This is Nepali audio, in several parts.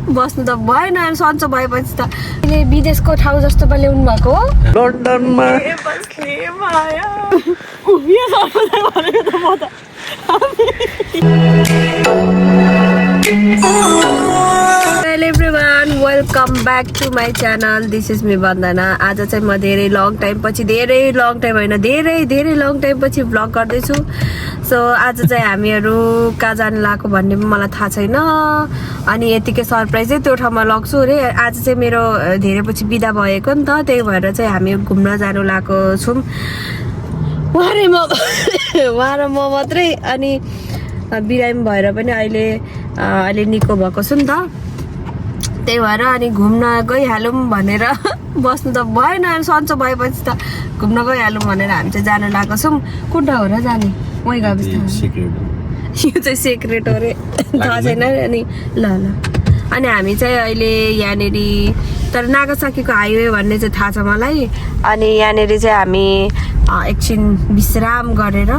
बस्नु त भएन सन्चो भएपछि त अहिले विदेशको ठाउँ जस्तो पो ल्याउनु भएको हो लन्डनमा Hello everyone, welcome back to my channel. This is me Vandana. आज चाहिँ म धेरै लङ टाइम पछि धेरै लङ टाइम पछि भ्लग गर्दैछु. सो आज चाहिँ हामीहरू कहाँ जान लागेको भन्ने पनि मलाई थाहा छैन. अनि यतिकै सरप्राइजै त्यो ठाउँमा लग्छु अरे. आज चाहिँ मेरो धेरै पछि बिदा भएको नि त, त्यही भएर चाहिँ हामी घुम्न जानु लागेको छौँ. उहाँ र म मात्रै. अनि बिरामी भएर पनि अहिले निको भएको छु नि त, त्यही भएर अनि घुम्न गइहालौँ भनेर बस्नु त भएन सन्चो भएपछि त घुम्न गइहालौँ भनेर हामी चाहिँ जान लागेको छौँ. कुन ठाउँ हो र जाने? वहीँ गएपछि यो चाहिँ सेक्रेट हो अरे, थाहा छैन. अनि ल अनि हामी चाहिँ अहिले यहाँनिर तर नागासाकीको हाइवे भन्ने चाहिँ थाहा छ मलाई. अनि यहाँनिर चाहिँ हामी एकछिन विश्राम गरेर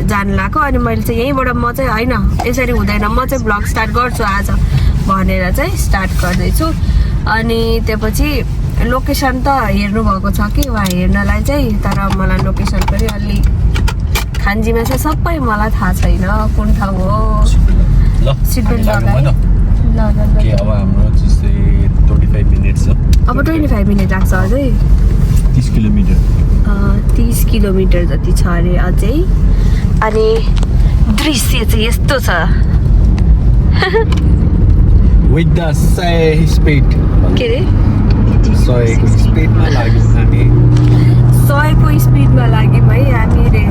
जान लाग्यो. अनि मैले चाहिँ यहीँबाट म चाहिँ होइन यसरी हुँदैन, म चाहिँ भ्लग स्टार्ट गर्छु आज भनेर चाहिँ स्टार्ट गर्दैछु. अनि त्यसपछि लोकेसन त हेर्नु भएको छ कि उहाँ हेर्नलाई चाहिँ, तर मलाई लोकेसन पनि अलि खान्जीमा चाहिँ सबै मलाई थाहा छैन कुन ठाउँ हो. सिट बेल्ट लगाएँ. ल अब हाम्रो जस्तै 25 मिनेट छ. अब 25 मिनट लाग्छ अझै. 30 किलोमिटर 30 किलोमिटर जति छ अरे अझै. अनि दृश्य चाहिँ यस्तो छ. विथ द स्पिड के अरे 100 को स्पिडमा लाग्यौँ हामी. 100 को स्पिडमा लाग्यौँ है हामी रे.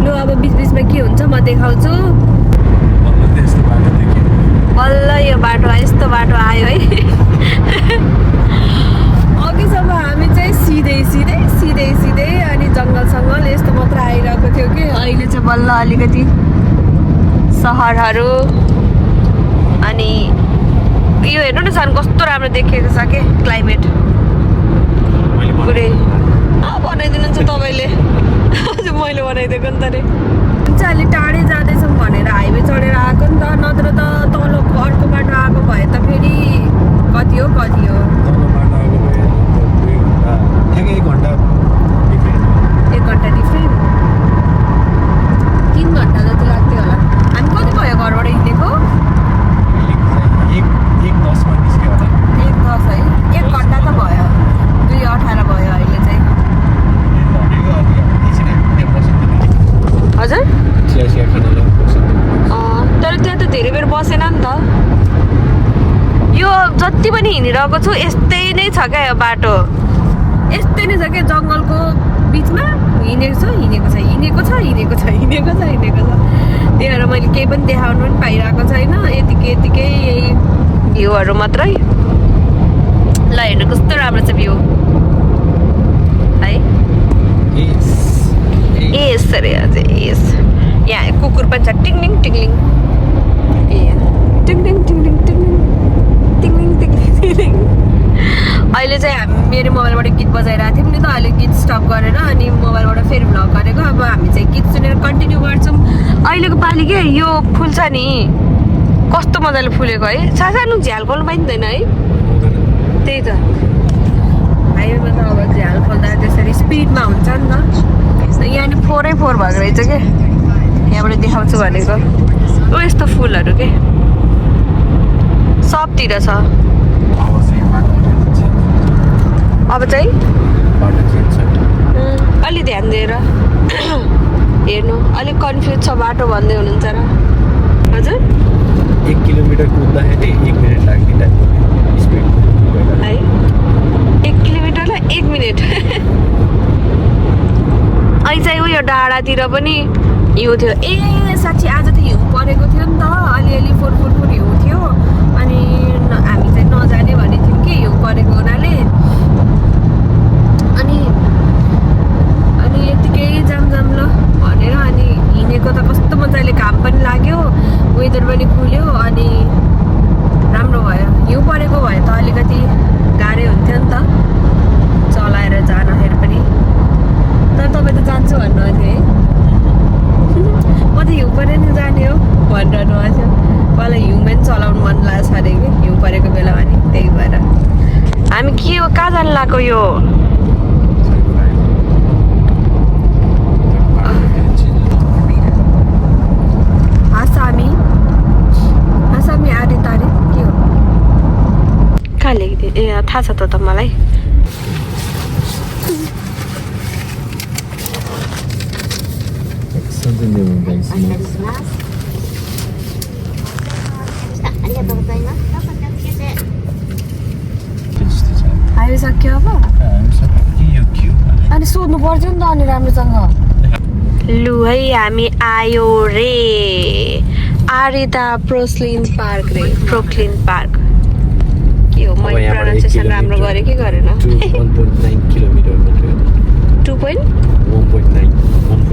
लु अब बिचमा के हुन्छ म देखाउँछु. बल्ल यो बाटो यस्तो बाटो आयो है. अघिसम्म हामी चाहिँ सिधै अनि जङ्गल यस्तो मात्र आइरहेको थियो कि अहिले चाहिँ बल्ल अलिकति सहरहरू. अनि यो हेर्नु न सन कस्तो राम्रो देखिएको छ कि क्लाइमेट पुरै. बनाइदिनुहुन्छ तपाईँले? आज मैले बनाइदिएको नि त रे. चाहिँ अलि टाढै जाँदैछौँ भनेर हाइवे चढेर आएको नि त, नत्र त तल अर्को बाटो आएको भए त फेरि कति हो 1 घन्टा डिफ्रेन्ट. 3 घन्टा जति लाग्थ्यो होला. हामी कति भयो घरबाट हिँडेको? 1:10 निस्क्यो होला. 1:10 है. 1 घन्टा त भयो. 2:18 भयो अहिले चाहिँ. हजुर तर त्यहाँ त धेरै बेर बसेन नि त. यो जति पनि हिँडिरहेको छु यस्तै नै छ क्या यो बाटो. यस्तै नै छ क्या जङ्गलको बिचमा हिँडेको छ. त्यही भएर मैले केही पनि देखाउनु पनि पाइरहेको छैन. यतिकै यही भ्यूहरू मात्रै. ल हेर्नु कस्तो राम्रो छ भ्यू है. यस अरे अझै यस. यहाँ कुकुर पनि छ टिङलिङ. ए टिङलिङ. अहिले चाहिँ हामी मेरो मोबाइलबाट गीत बजाइरहेको थियौँ नि त. अहिले गीत स्टप गरेर अनि मोबाइलबाट फेरि भ्लग गरेको. अब हामी चाहिँ गीत सुनेर कन्टिन्यू गर्छौँ. अहिलेको पालि के यो फुल छ नि कस्तो मजाले फुलेको है. सानो झ्याल खोल्नु पाइँदैन है. त्यही त हाइवेमा त अब झ्याल खोल्दा त्यसरी स्पिडमा हुन्छ नि त. यहाँनिर 4:4 भएको रहेछ क्या. यहाँबाट देखाउँछु भनेको. ओ यस्तो फुलहरू के सबतिर छ. अब चाहिँ अलि ध्यान दिएर हेर्नु. अलिक कन्फ्युज छ बाटो भन्दै हुनुहुन्छ र. हजुर 1 किलोमिटर कुद्दाखेरि 1 मिनट लाग्ने टाइपको स्पिड है. 1 किलोमिटरलाई 1 मिनट. अहिले चाहिँ उयो डाँडातिर पनि हिउँ थियो. ए साँच्ची आज त हिउँ परेको थियो नि त. अलिअलि फुर हिउँ थियो. अनि हामी चाहिँ नजाने भनेको थियौँ कि हिउँ परेको हुनाले. अनि यतिकै जाम ल भनेर अनि हिँडेको त कस्तो मजाले. घाम पनि लाग्यो, वेदर पनि खुल्यो. अनि राम्रो भयो. हिउँ परेको भए त अलिकति गाह्रै हुन्थ्यो नि त चलाएर जाँदाखेरि पनि. तर तपाईँ त जान्छु भन्नुभएको थियो है. म त हिउँ परेर नि जाने हो भनिरहनु भएको थियो. मलाई हिउँमा पनि चलाउनु भनेको यो हासामी आरी तारी के हो कहाँ लेखिदिए ए थाहा छ त मलाई आइसक्यो अब अनि सोध्नु पर्छ नि त अनि राम्रोसँग लु है हामी आयो रे आरिता प्रोस्लिन पार्क रे प्रोक्लिन पार्क के हो मैले प्रोनाउन्सिएसन राम्रो गरेँ कि गरेन 1.9 किलोमिटर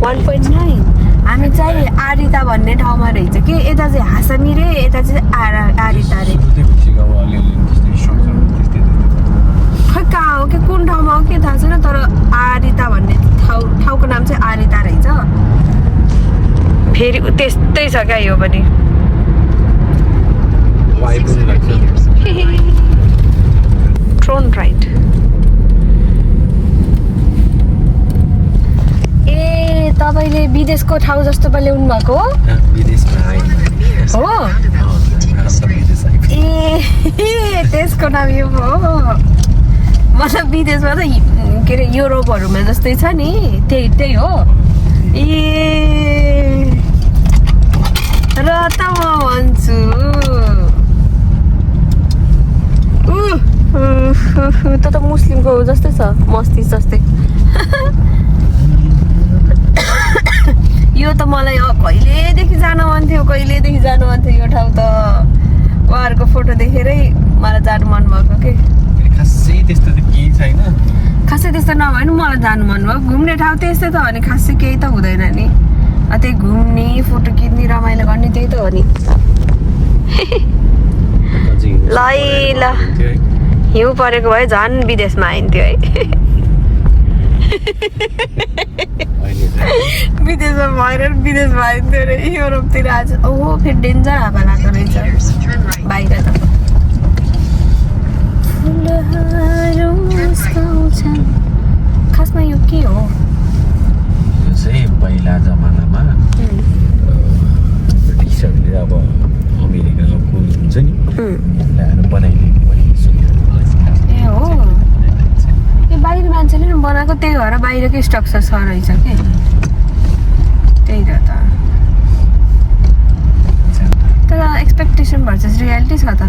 1.9 हामी चाहिँ आरिता भन्ने ठाउँमा रहेछ कि यता चाहिँ हासामी रे यता चाहिँ आरिता रे खै कहाँ हो कि कुन ठाउँमा हो कि थाहा छैन तर आरिता भन्ने ठाउँको नाम चाहिँ आरिता रहेछ फेरि त्यस्तै छ क्या यो पनि ट्रोन राइट ए तपाईँले विदेशको ठाउँ जस्तो पो ल्याउनु भएको हो ए त्यसको नाम यो हो मतलब विदेशमा त के अरे युरोपहरूमा जस्तै छ नि त्यही हो ए र त म भन्छु त मुस्लिमको जस्तै छ मस्जिद जस्तै यो त मलाई कहिलेदेखि जानु मन थियो यो ठाउँ त उहाँहरूको फोटो देखेरै मलाई जानु मन भएको के खासै त्यस्तो त केही छैन खासै त्यस्तो नभए नि मलाई जानु मन भयो घुम्ने ठाउँ त्यस्तै त हो नि खासै केही त हुँदैन नि त्यही घुम्ने फोटो खिच्ने रमाइलो गर्ने त्यही त हो नि ल हिउँ परेको भए झन् विदेशमा आइन्थ्यो है विदेशमा आइन्थ्यो अरे युरोपतिर आज ओहो फेरि डेन्जर हावा लाग्दो रहेछ बाहिर त खासमा यो के हो यो चाहिँ पहिला जमानामा ब्रिटिसहरूले अब अमेरिकाको फुल हुन्छ नि ल्याएर बनाइदिएको ए हो यो बाहिर मान्छेले नि बनाएको त्यही भएर बाहिरकै स्ट्रक्चर छ रहेछ कि त्यही त तर एक्सपेक्टेसन भर्सेस रियालिटी छ त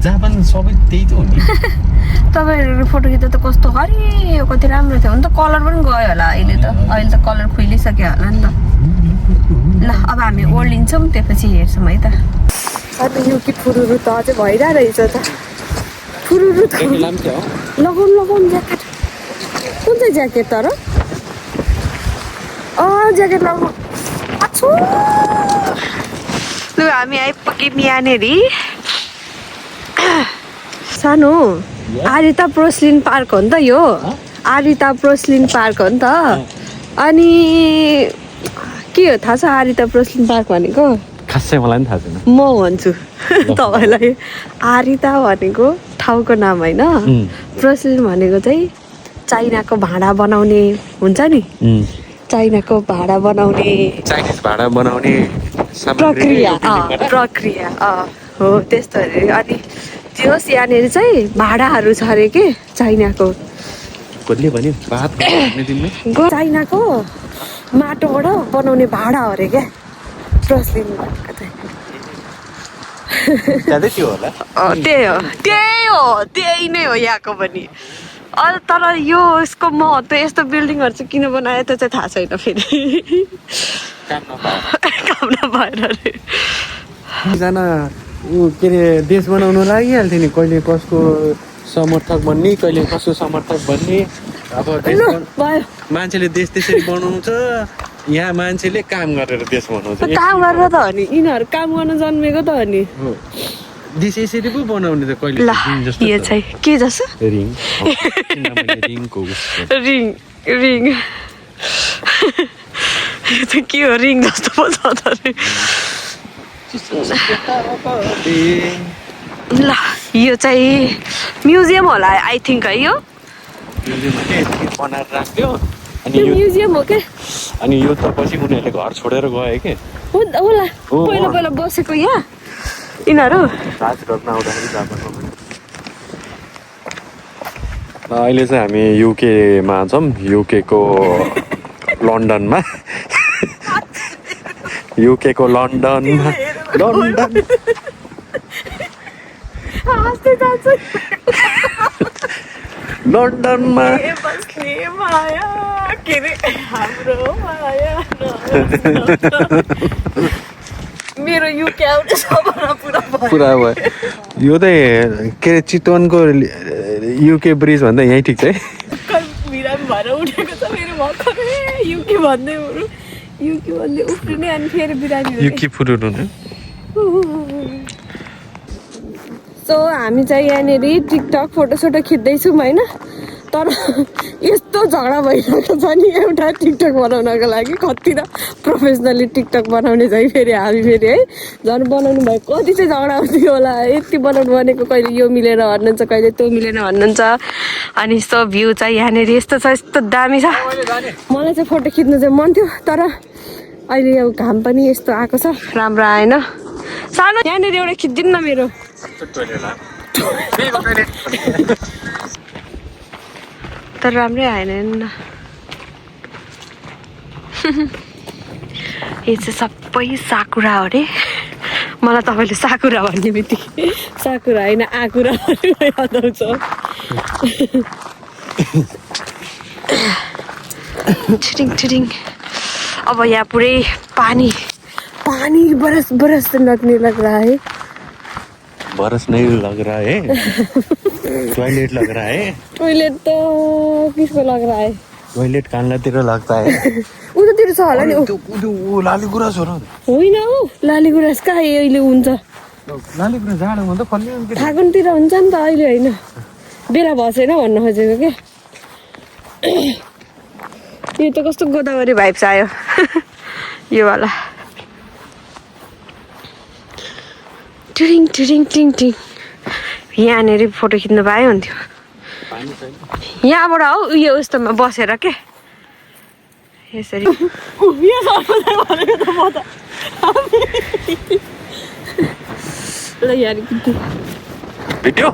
जापान सबै त्यही त हो नि तपाईँहरू फोटो खिच्दा त कस्तो हरियो कति राम्रो थियो हुन त कलर पनि गयो होला अहिले त कलर खुइलिसक्यो होला नि त ल अब हामी ओर्लिन्छौँ त्यसपछि हेर्छौँ है त अनि यो कि फुरुरु त अझै भइरहेको रहेछ त फुरुरु त लगाउनु ज्याकेट कुन चाहिँ ज्याकेट तर ज्याकेट लगाउनु अछु लु हामी आइपुग्यौँ यहाँनिर सानो आरिता प्रोस्लिन पार्क हो नि त यो आरिता प्रोस्लिन पार्क हो नि त अनि के हो थाहा छ आरिता प्रोस्लिन पार्क भनेको खासै मलाई पनि थाहा छैन म भन्छु तपाईँलाई आरिता भनेको ठाउँको नाम होइन प्रोस्लिन भनेको चाहिँ चाइनाको भाँडा बनाउने हुन्छ नि चाइनाको भाँडा बनाउने चाइनिज भाँडा बनाउने प्रक्रिया हो त्यस्तो अरे अनि जे होस् यहाँनिर चाहिँ भाँडाहरू छ अरे के चाइनाको कसले भन्यो चाइनाको माटोबाट बनाउने भाँडा हो अरे क्या प्रोस्लिन भनेको चाहिँ त्यही नै हो यहाँको पनि तर यो यसको महत्त्व यस्तो बिल्डिङहरू चाहिँ किन बनायो त्यो चाहिँ थाहा छैन फेरि काम नभएर अरे एकजना के अरे देश बनाउनु लागिहाल्थ्यो नि कहिले कसको समर्थक भन्ने कहिले कसको समर्थक भन्ने अब मान्छेले देश त्यसरी बनाउँछ यहाँ मान्छेले काम गरेर देश बनाउँछ काम गरेर त हो नि यिनीहरू काम गर्न जन्मेको त हो नि देश यसरी पो बनाउने त कहिले ल यो चाहिँ के जस्तो रिङ यो चाहिँ के हो रिङ जस्तो पो छ त ल यो चाहिँ म्युजियम होला आई थिङ्क है यो म्युजियममा के यति बनाएर राख्यो अनि त्यो म्युजियम हो के अनि यो त पछि उनीहरूले घर छोडेर गयो के होला पहिला पहिला बसेको यहाँ यिनीहरू राजघरमा आउँदाखेरि जापानमा अहिले चाहिँ हामी युकेमा छौँ युकेको लन्डनमा युकेको लन्डनमा लन्डन हाँस्दै जान्छ लन्डनमा बस्ने माया के अरे हाम्रो माया मेरो युके आउने सपना पुरा भयो पुरा भयो यो चाहिँ के अरे चितवनको युके ब्रिज भन्दा यहीँ ठिक छ है बिरामी भएर उठेको छ मेरो भर्खरै युके भन्दै उफ्रिने अनि फेरि बिरामी युके फुरुरु न सो हामी चाहिँ यहाँनिर टिकटक फोटोसोटो खिच्दैछौँ होइन तर यस्तो झगडा भइरहेको छ नि एउटा टिकटक बनाउनको लागि कति र प्रोफेसनली टिकटक बनाउने चाहिँ फेरि हामी फेरि है झन् बनाउनु भयो कति चाहिँ झगडा हुन्थ्यो होला यति बनाउनु भनेको कहिले यो मिलेर भन्नुहुन्छ कहिले त्यो मिलेन भन्नुहुन्छ अनि यस्तो भ्यू चाहिँ यहाँनिर यस्तो छ यस्तो दामी छ मलाई चाहिँ फोटो खिच्नु चाहिँ मन थियो तर अहिले यो घाम पनि यस्तो आएको छ राम्रो आएन सानो यहाँनिर एउटा खिचिदिनु न मेरो तर राम्रै आएन न यो चाहिँ सबै साकुरा हो अरे मलाई तपाईँले साकुरा भन्ने बित्तिकै साकुरा होइन आकुरा भनेर याद आउँछ छिटिङ अब यहाँ पुरै पानी बरस बरस लगने लग रहा है बरस नहीं लग रहा है टॉयलेट लग रहा है टॉयलेट तो किसको लग रहा है टॉयलेट कानतिर लगता है उतातिर छ होला नि ऊ लाली गुराँस हो र होइन हौ लाली गुराँस कहाँ अहिले हुन्छ लाली गुराँस जाडोमा त फल्ने फागुनतिर हुन्छ नि त अहिले होइन बेला भएन भन्न खोजेको क्या यो त कस्तो गोदावरी भाइब्स आयो यो वाला टिरिङ टिरिङ टिङ टिङ यहाँनिर फोटो खिच्नु पाए हुन्थ्यो यहाँबाट हौ उयो यस्तोमा बसेर के यसरी ल यहाँ भिडियो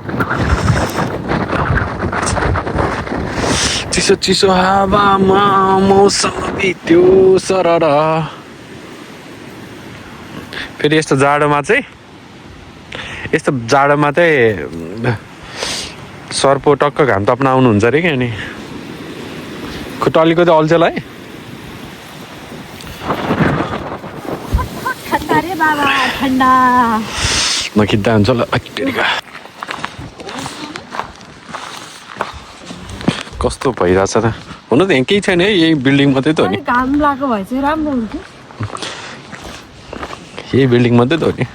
चिसो चिसो हावामा मौसम बित्यो सरर फेरि यस्तो जाडोमा चाहिँ सर्पो टक्क घाम ताप्न आउनुहुन्छ अरे क्या अनि खुट्टा अलिकति अल्छेला है ठन्डा नखिच्दा हुन्छ ल अकिटेरिका कस्तो भइरहेछ त हुन त यहाँ केही छैन है यही बिल्डिङ मात्रै त हो नि घाम लागेको भए चाहिँ राम्रो हुन्थ्यो यही बिल्डिङ मात्रै त हो नि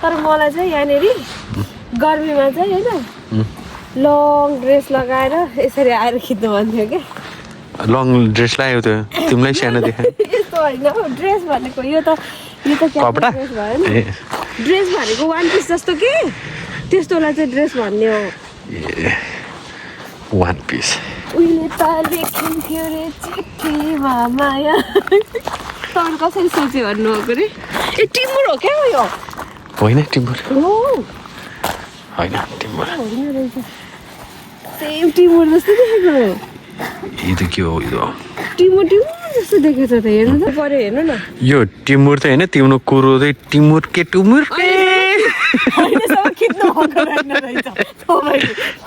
तर मलाई चाहिँ यहाँनिर गर्मीमा चाहिँ होइन लङ ड्रेस लगाएर यसरी आएर खिच्नु भन्थ्यो क्या लङ ड्रेस लगायो त तिमीलाई सानो देखायो यस्तो होइन हौ ड्रेस भनेको यो त कपडा ड्रेस भयो नि ड्रेस भनेको वान पिस जस्तो के त्यस्तोलाई चाहिँ ड्रेस भन्ने हो वान पिस उहिले त लेखिन्थ्यो रे चिठीमा माया तपाईँ कसरी सोच्यो भन्नुभएको रे ए टिमुर हो क्या यो होइन टिम्बर हो होइन टिम्बर सेम टिमुर जस्तो देखेको यो त के हो यो टिमुर जस्तो देखेको छ त हेर्नु त पऱ्यो हेर्नु न यो टिमुर चाहिँ होइन तिम्रो कुरो चाहिँ टिमुर के टुमुर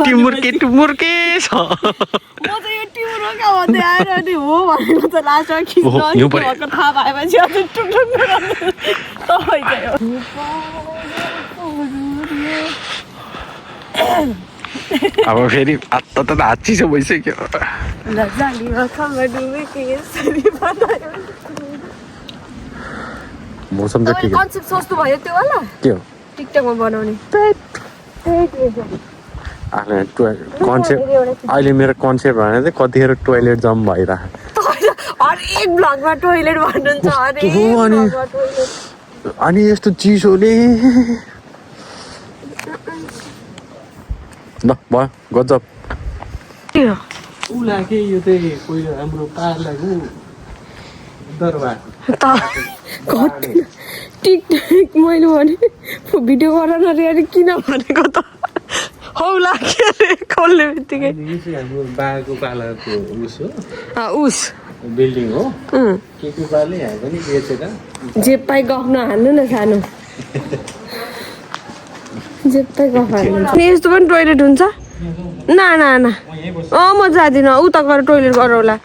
टिमुर के छ म त यो टिमुर हो क्या भन्दै आएर अनि हो भनेको त लास्टमा खिच्नु थाहा भएपछि अझै टुटुङ तपाईँ चाहिँ अब फेरि आत्ता त हात चिसो भइसक्यो मौसम त ठिक कन्सेप्ट सोच्नु भयो त्यो वाला के हो टिकटकमा बनाउने कन्सेप्ट अहिले मेरो कन्सेप्ट भनेर चाहिँ कतिखेर टोइलेट जम भइरहेको हरेक भ्लगमा टोइलेट भन्नुहुन्छ अनि यस्तो चिसोले ल भयो गजब उला के यो चाहिँ पहिलो हाम्रो पार्लाको दरबार टिक मैले भने भिडियो गर न रे अरे किन भनेको त हौ लाग्यो रे खोल्ने बित्तिकै यो चाहिँ हाम्रो बाको पालाको उस हो उस बिल्डिङ हो के बाले यहाँ पनि बेचेर जे पाइ गफ नहाल्नु न सानो जे पाइ गफ हाल्नु यस्तो पनि टोइलेट हुन्छ ना म जाँदिनँ उता गएर टोइलेट गरौँला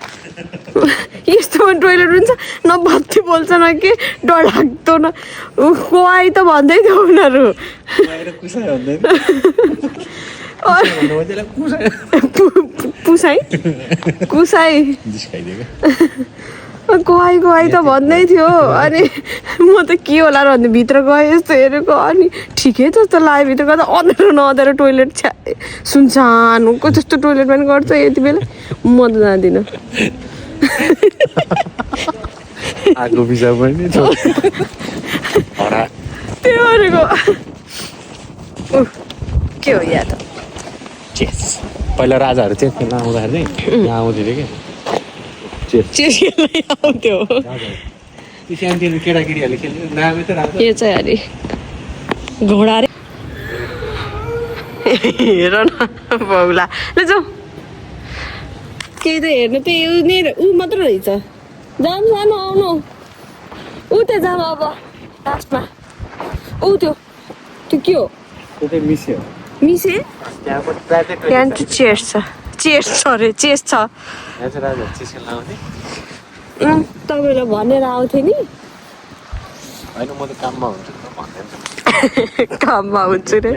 यस्तो पनि टोइलेट हुन्छ न बत्ती बोल्छ न के डर लाग्दो न कुवाई त भन्दै थियो उनीहरू पुसाई कुवाई त भन्दै थियो अनि म त के होला र भन्दै भित्र गएँ यस्तो हेरेको अनि ठिकै जस्तो लाग्यो भित्र गएर अँध्यारो नअँध्यारो टोइलेट सुनसानको जस्तो टोइलेट पनि गर्छ यति बेला म त जाँदिनँ आगो बिसा पनि त्यो गरेको के हो यहाँ त चेस पहिला राजाहरू चेस खेल्न आउँदाखेरि चाहिँ यहाँ आउँथ्यो क्या चेस खेल्न आउँथ्यो त्यो सानोतिनो केटाकेटीहरूले खेल्यो नामै त राजा यो चाहिँ अरे घोडा रे हेर न बाउला ल जाऊ केही त हेर्नु त्यही ऊ मात्र रहेछ जानु जानु आउनु ऊ त्यो जानु अब लास्टमा ऊ त्यो के हो त्यो चाहिँ मिस्यो मिसे त्यहाँ पनि प्रायः चाहिँ त्यहाँ चाहिँ चेस छ अरे चेस छ यहाँ चाहिँ राजाहरू चेस खेल्न आउँथे तपाईँलाई भनेर आउँथेँ नि होइन म त काममा हुन्छु भन्दैन काममा हुन्छु रे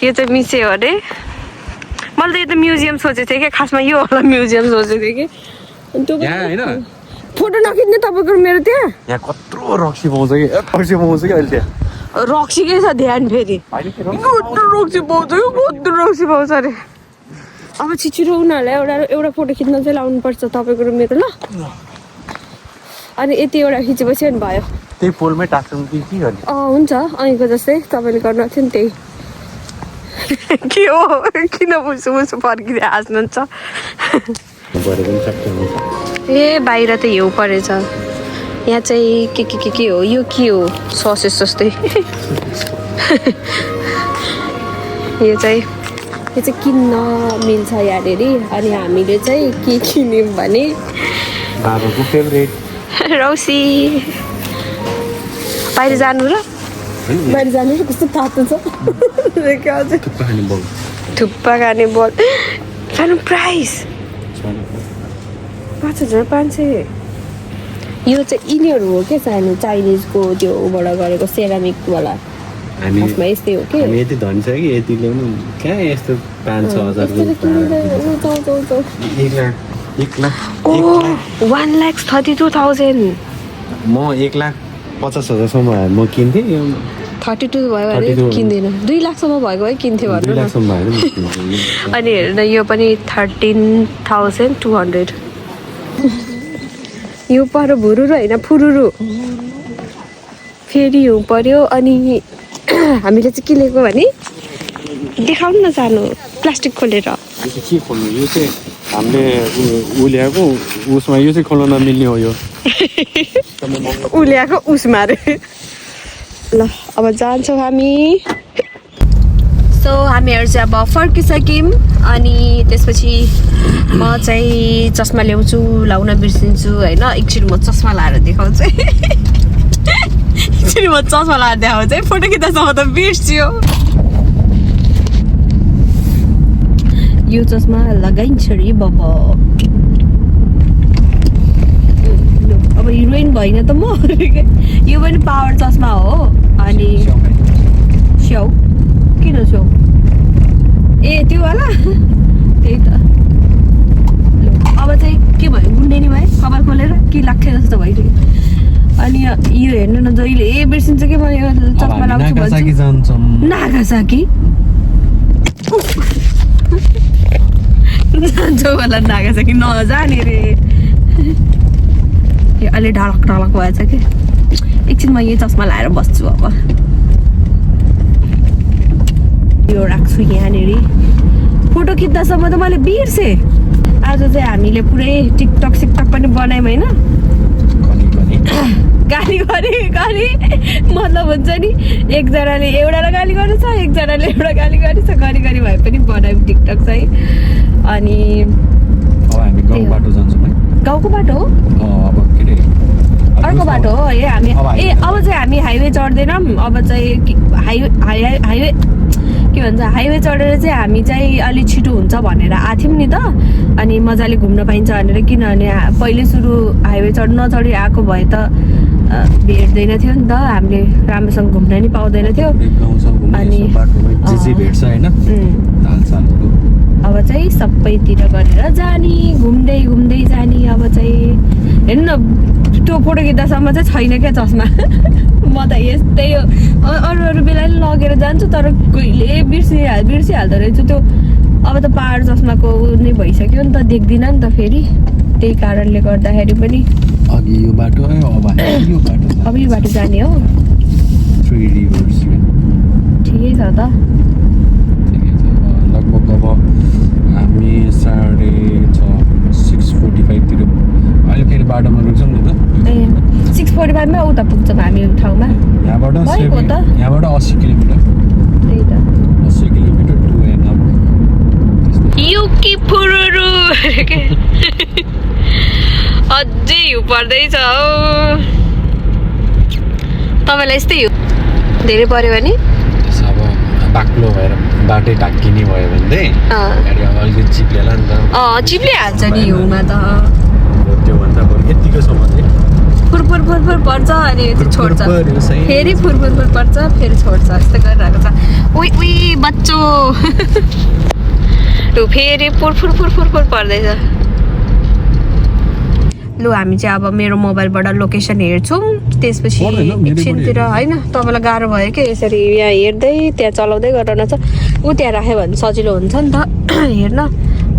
यो चाहिँ मिसे हो अरे मैले त यो त म्युजियम सोचेको थिएँ कि खासमा यो होला म्युजियम सोचेको थिएँ कि यहाँ होइन फोटो नखिच्ने तपाईँको मेरो त्यहाँ यहाँ कत्रो रक्सी पाउँछ कि रक्सी पाउँछ कि अहिले त्यहाँ रक्सीकै छ ध्यान फेरि कत्रो रक्सी पाउँछ कि कत्रो रक्सी पाउँछ अरे अब छिटो उनीहरूलाई एउटा फोटो खिच्न चाहिँ लाउनुपर्छ तपाईँको र मेरो ल अनि यति एउटा खिचेपछि अनि भयो त्यही पोलमै टाक्छौँ कि के गर्ने हुन्छ अहिलेको जस्तै तपाईँले गर्नु थियो नि त्यही के हो किन मुसु फर्किँदै हाँस्नुहुन्छ ए बाहिर त हिउँ परेछ यहाँ चाहिँ के हो यो के हो ससेस जस्तै यो चाहिँ किन्न मिल्छ यहाँनिर अनि हामीले चाहिँ के किन्यौँ भने बाबाको फेभरेट रौसी बाहिर जानु र बाहिर जानु र कस्तो तातो छ थुक्पा खाने बल सानो प्राइस 5,500 यो चाहिँ यिनीहरू हो क्या सानो चाइनिजको त्यो उबाट गरेको सेरामिकवाला खासमा यस्तै हो कि यति धनी छ कि यतिले पनि कहाँ यस्तो 1,32,000 म 1,50,000 म किन्थेँ 32 भयो भने किन्दैन 2 लाखसम्म भएको भए किन्थेँ भन्नु अनि हेर्न यो पनि 13,200 यो पर भुरुरु होइन फुरुरु फेरि हिउँ पर्यो अनि हामीले चाहिँ के लिएको भने देखाउनु न सानो प्लास्टिक खोलेर के खोल्नु यो चाहिँ हामीले उ ल्याएको उसमा यो चाहिँ खोल्न नमिल्ने हो यो उ ल्याएको उसमा अरे ल अब जान्छौँ हामी सो हामीहरू चाहिँ अब फर्किसक्यौँ अनि त्यसपछि म चाहिँ चस्मा ल्याउँछु लाउन बिर्सिन्छु होइन एकछिन म चस्मा लाएर देखाउँछु एकछिन म चस्मा लाएर देखाउँछु है फोटो खिच्दासम्म त बिर्सियो यो चस्मा लगाइन्छ रे बाबा अब हिरोइन भइन त म यो पनि पावर चस्मा हो अनि स्याउ किन स्याउ ए त्यो वाला त्यही त अब चाहिँ के भयो गुन्डेनी भयो कपाल खोलेर के लाग्छ जस्तो भइरहेको अनि यो हेर्नु न जहिले बिर्सिन्छ कि म यो चस्मा लगाउँछु भन्छु नागासाकी जान्छौ होला नागासाकी नजाने रे अहिले ढलक भएछ कि एकछिन म यही चस्मा लाएर बस्छु अब यो राख्छु यहाँनिर फोटो खिच्दासम्म त मैले बिर्सेँ आज चाहिँ हामीले पुरै टिकटक सिकटक पनि बनायौँ होइन गाली गरी मतलब हुन्छ नि एकजनाले एउटालाई गाली गर्छ एकजनाले एउटा गाली गर्छ गरी भए पनि बनायौँ टिकटक चाहिँ अनि गाउँको बाटो हो अर्को बाटो हो है हामी अब चाहिँ हामी हाइवे चढ्दैनौँ अब चाहिँ हाइवे के भन्छ हाइवे चढेर चाहिँ हामी चाहिँ अलिक छिटो हुन्छ भनेर आएको थियौँ नि त अनि मजाले घुम्न पाइन्छ भनेर किनभने पहिले सुरु हाइवे नचढी आएको भए त भेट्दैन थियो नि त हामीले राम्रोसँग घुम्न नि पाउँदैन थियो अनि अब चाहिँ सबैतिर गरेर जाने घुम्दै जाने अब चाहिँ हेर्नु न त्यो फोटो खिच्दासम्म चाहिँ छैन क्या चस्मा म त यस्तै हो अरू बेला नि लगेर जान्छु तर कहिले बिर्सिहाल्दो रहेछ त्यो अब त पहाड चस्माको नै भइसक्यो नि त देख्दिनँ नि त फेरि त्यही कारणले गर्दाखेरि पनि अघि यो बाटो अब यो बाटो जाने हो ठिकै छ त लगभग अब हामी 6:45 तिर अहिले फेरि बाटोमा रुक्छौँ नि त ए 6:45 मा उता पुग्छौँ हामी ठाउँमा यहाँबाट 80 किलोमिटर त्यही त 80 किलोमिटर टु एन्ड अप युकी फुरुरु अझै हिउँ पर्दैछ हौ तपाईँलाई यस्तै हिउँ धेरै पर्यो भने अब बाक्लो भएर बाटै ढाकिने भयो भने चाहिँ अलिकति चिप्लेला नि त चिप्लिहाल्छ नि हिउँमा त त्योभन्दा बरु यत्तिकोसम्म चाहिँ फुरफुर पर्छ अनि छोड्छ फेरि फुरफुर पर्छ फेरि छोड्छ यस्तो गरिरहेको छ उही बच्चो फेरि फुरफुर पर्दैछ लु हामी चाहिँ अब मेरो मोबाइलबाट लोकेसन हेर्छौँ त्यसपछि एकछिनतिर होइन तपाईँलाई गाह्रो भयो कि यसरी यहाँ हेर्दै त्यहाँ चलाउँदै गर्न छ ऊ त्यहाँ राख्यो भने सजिलो हुन्छ नि त हेर्न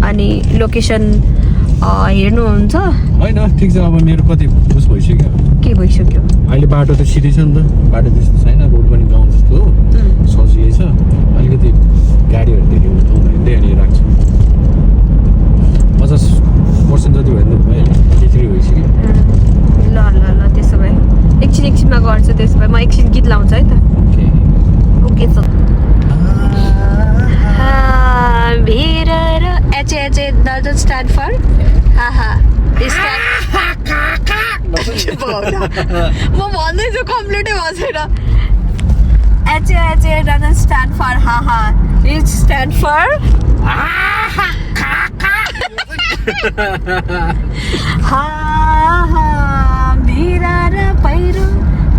अनि लोकेसन हेर्नुहुन्छ होइन ठिक छ अब मेरो कति उस भइसक्यो के भइसक्यो अहिले बाटो त सिधै छ नि त बाटो त्यस्तो छैन रोड पनि गाउँ जस्तो हो सजिलै छ अलिकति गाडीहरू धेरै हिँड्दै अनि राख्छु 50% जति भयो नि त्यति भइसक्यो ल त्यसो भए एकछिनमा गर्छु त्यसो भए म एकछिन गीत लाउँछ है त ओके छ एचे doesn't stand for म भन्दैछु कम्प्लिटै भएन एचे doesn't stand for it stand for भिरा र पहिरो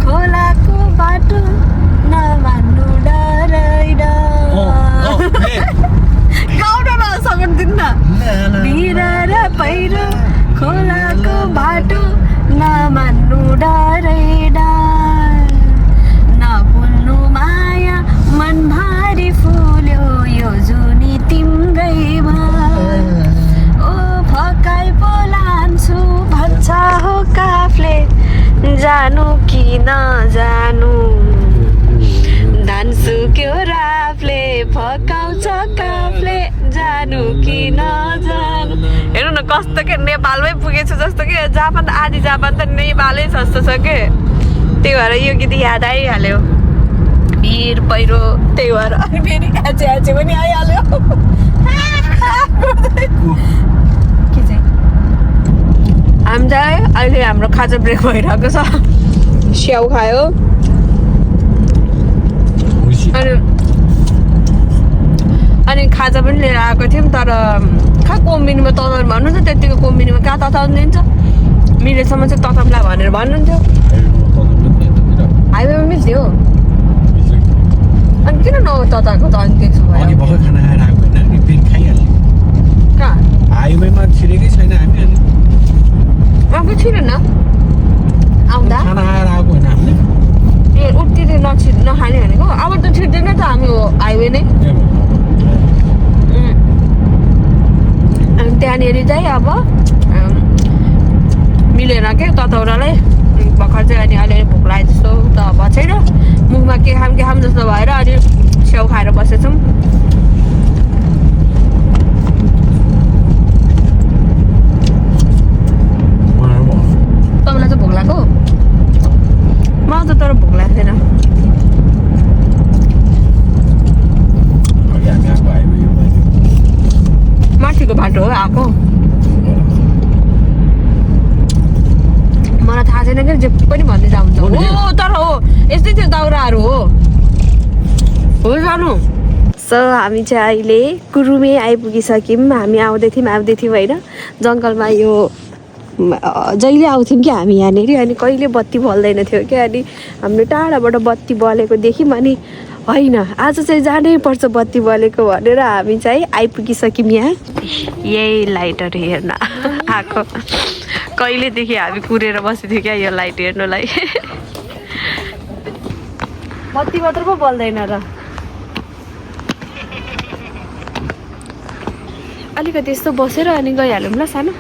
खोलाको बाटो नमान्नु डराइड भिरा र पहिरो खोलाको बाटो नमान्नु डराइड नभुल्नु माया मन भारी फुल्यो यो जुनी तिम्रैमा ओ फकाइ बोलान्छु भन्छ हो काफले जानु कि नजानु धान सुक्यो राफले फकाउँछ काफले जानु कि नजानु हेर्नु न कस्तो के नेपालमै पुगेछु जस्तो कि जापान आधी जापान त नेपालै जस्तो छ के त्यही भएर यो गीत याद आइहाल्यो भिर पहिरो त्यही भएर फेरि एचे पनि आइहाल्यो के चाहिँ हामी चाहिँ अहिले हाम्रो खाजा ब्रेक भइरहेको छ स्याउ खायो अनि खाजा पनि लिएर आएको थियौँ तर कहाँ कोम्बिनीमा तताउनु भन्नु त त्यतिको कोम्बिनीमा कहाँ तताउनु दिन्छ मिलेसम्म चाहिँ तताउला भनेर भन्नुहुन्थ्यो हाइवेमा मिल्थ्यो अनि किन नतताएको त अनि त्यसो भयो कहाँ हाइवेमा छिरेकै छैन हामी अनि आएको छिर न आउँदा खाना आएर आएको होइन हामीले ए उठ्तिर नखाने भनेको अब त छिर्दैन त हामी हाइवे नै अनि त्यहाँनिर चाहिँ अब मिलेन के तताउरालाई भर्खर चाहिँ अनि अलिअलि भोक लाग्यो जस्तो त भएको छैन मुखमा के खाम जस्तो भएर अनि स्याउ खाएर बसेछौँ। तपाईँलाई चाहिँ भोक लाग्यो? मलाई त तर भोक लाग्दैन। माथिको बाटो हो आएको। मलाई थाहा छैन कि जे पनि भन्दै जान्छ हो, तर हो यस्तै थियो दाउराहरू हो जानु। सो हामी चाहिँ अहिले कुरुमे आइपुगिसक्यौँ। हामी आउँदै थियौँ होइन, जङ्गलमा यो जहिले आउँथ्यौँ कि हामी यहाँनिर, अनि कहिले बत्ती बल्दैन थियो क्या। अनि हामीले टाढाबाट बत्ती बलेको देख्यौँ, अनि होइन आज चाहिँ जानै पर्छ बत्ती बलेको भनेर हामी चाहिँ आइपुगिसक्यौँ यहाँ। यही लाइटहरू हेर्न आएको। कहिलेदेखि हामी कुरेर बसेको थियो क्या यो लाइट हेर्नुलाई। बत्ती मात्र पो बल्दैन र। अलिकति यस्तो बसेर अनि गइहालौँ ल सानो।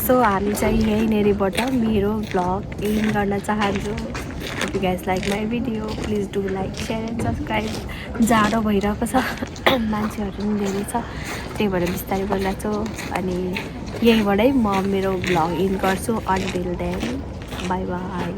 सो हामी चाहिँ यहीँनिरबाट मेरो भ्लग एन्ड गर्न चाहन्छु। If you guys like my video please do like share and subscribe. जाडो भइरहेको छ, मान्छेहरू पनि धेरै छ, त्यही भएर बिस्तारै बोलाएको छु। अनि यहीँबाटै म मेरो भ्लग एन्ड गर्छु। Until then bye by.